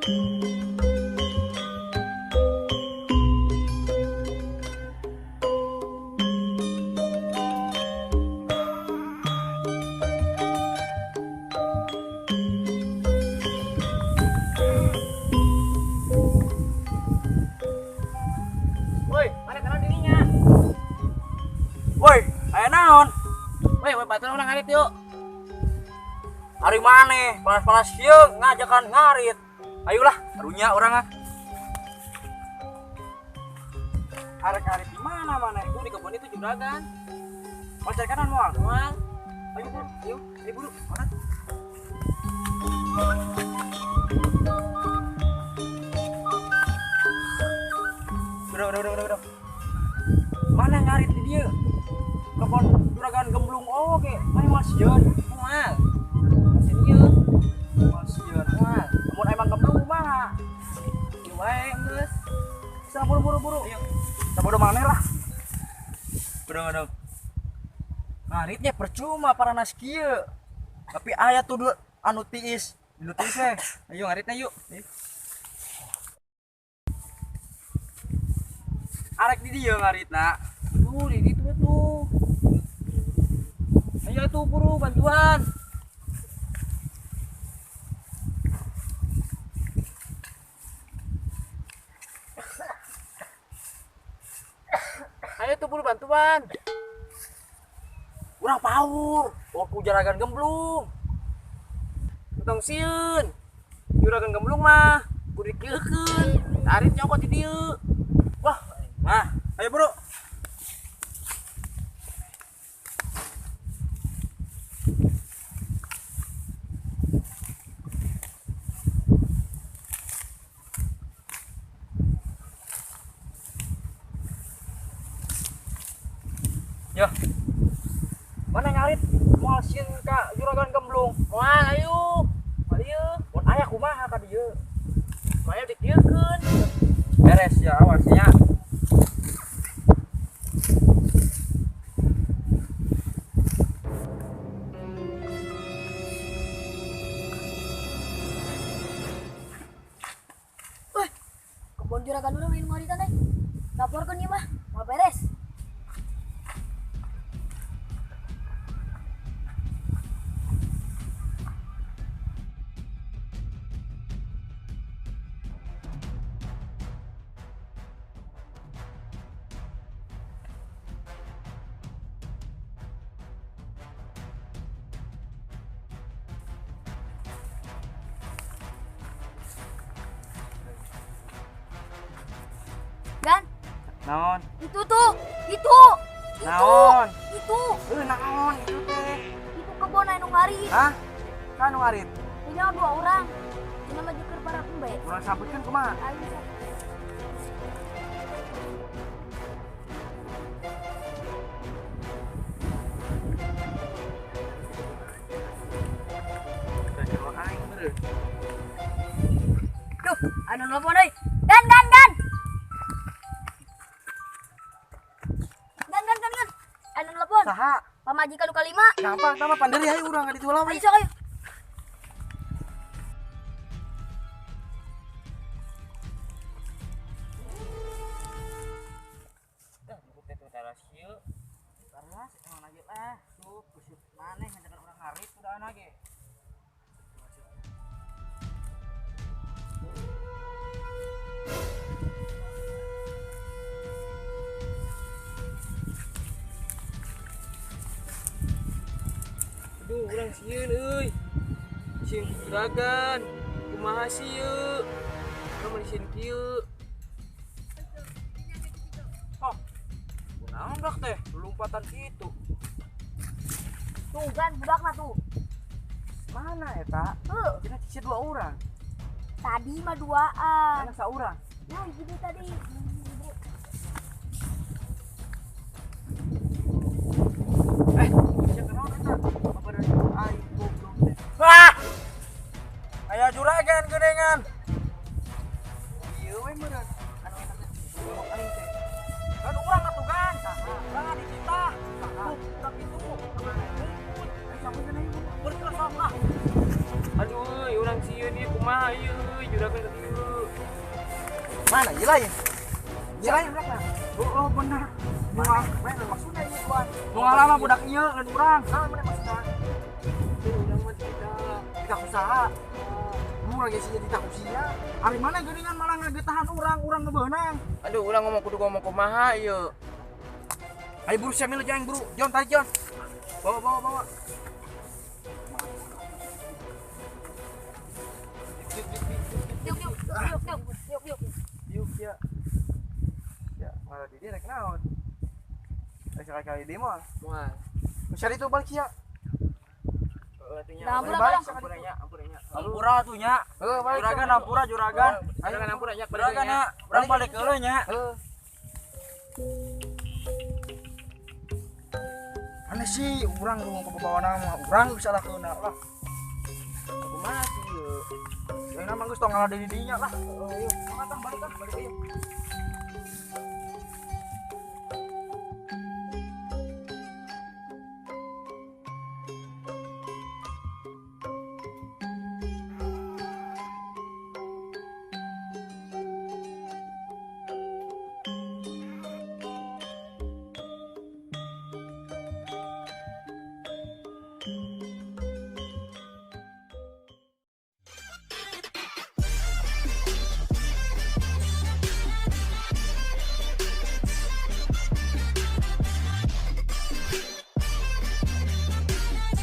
Woi, mana kenal dirinya? Woi, aya naon? Woi, woi bantuan orang ngarit yuk. Hari maneh panas-panas kieu ngajakan ngarit. Ayolah, karunya urang ah. Arek ngarit di mana maneh? Tuh di kebun itu juragan. Mau cari kanan moal? Moal. Ayo buru, ayo, ayo buru. Mana? Udah. Mana ngarit di dia? Kebun juragan gemblung oke. Mana moal sieun? Moal. Masih ieu. Moal sieun. Moal. Mun emang gemblung kumaha? Ieu wae geus. Sana buru-buru. Ayo. Sabodo maneh lah. Udah. Ngaritnya percuma paranas kieu. Tapi aya tuh anu tiis. Anu tiis eh. Ayo ngaritnya yuk. Arek di dieu ngaritna. Tuh, di ditu tuh. Ayo tuh buru bantuan. Ayo tuh buru bantuan. Urang paur, ku juragan gemblung. Tong sieun. Juragan gemblung mah kudu dikeukeun. Tarik nyokot di dieu. Wah, nah, ayo bro. Ya. Mana ngarit moal sieun ka juragan gemblung? Moal ayo. Moal ieu. Mun aya kumaha ka dieu? Moal dikeukeun. Beres ya awasnya. Woi, kebun juragan urang lain ngaritan teh. Laporkeun ieu mah, moal beres. Gan, Naon? itu tuh, itu, Naon? itu, Naon itu teh? Itu kebun anu ngarit. Hah? Kan anu ngarit? Ini dua orang. Ini mah jeung para pembe. Urang sabutkeun kumaha? Ayo sok. Duh, anu nelpon euy. Dan. Dan. Anu nelpon. Saha? Pamajikan nu kalima. Gampang tama panderi hayu urang ka ditu lah we. Ayo sok ayo. Dah jemput teh tuh tara sieu. Karena emang lagi lah, sup usut maneh ngajakan urang ngarit udah ge. Aduh, urang sieun euy. Sieun juragan. Kumaha sieun? Urang mah sieun kieu. Oh. Kunaon bak teh? Lompatan kitu. Tuh gan budakna tuh. Mana eta? Heuh, Cenah cicir dua orang. tadi mah duaan. Mana saurang? Nah, gitu tadi. Eh, sia kunaon eta? Apa dari aing goblok teh. Wah! Aya juragan geuningan. Ieu we meureun. Anu eta teh goblok aing teh. Kan urang atuh gan. Saha? Saha dititah. Saha? Budak itu. Ayo sampeun ayo. Berkelas ah. Aduh, euy, urang sieun ieu kumaha ieu. euy juragan ka dieu. Mana ieu lain? Ieu lain mereka. Oh, bener. Mana maksudna ieu tuan? Nu ngalama budak ieu lain urang. Naon mana maksudna? Urang mah tidak. Tidak usaha. Mu lagi sih jadi takut sia. Ari mana geuningan malah ngagetahan urang, urang ngebeunang. Aduh, urang ngomong kudu ngomong kumaha ieu. Ayo buru sia milu jeung buru. Jon tarik Jon. Bawa bawa bawa. Yuk yuk yuk yuk yuk yuk. Yuk ya. Ya, malah di dia rek naon. Rek sekali-kali demo. Moal. Cari itu balik sia. Heeh atuh nya. Nah, ampura, Balik, Bang. ampura nya, ampura nya. Ampura tuh nya. Heuh, balik. Juragan ampura juragan. Juragan ampura nya, Juragan nya, urang balik heula nya. Heuh. Aneh sih, urang ngomong ke bawa nama, urang geus salah keuna lah. Kumaha sih ieu? Ayeuna mah geus tong ngalah di dinya lah. Ayo, mangga tang balik ah, balik ayo.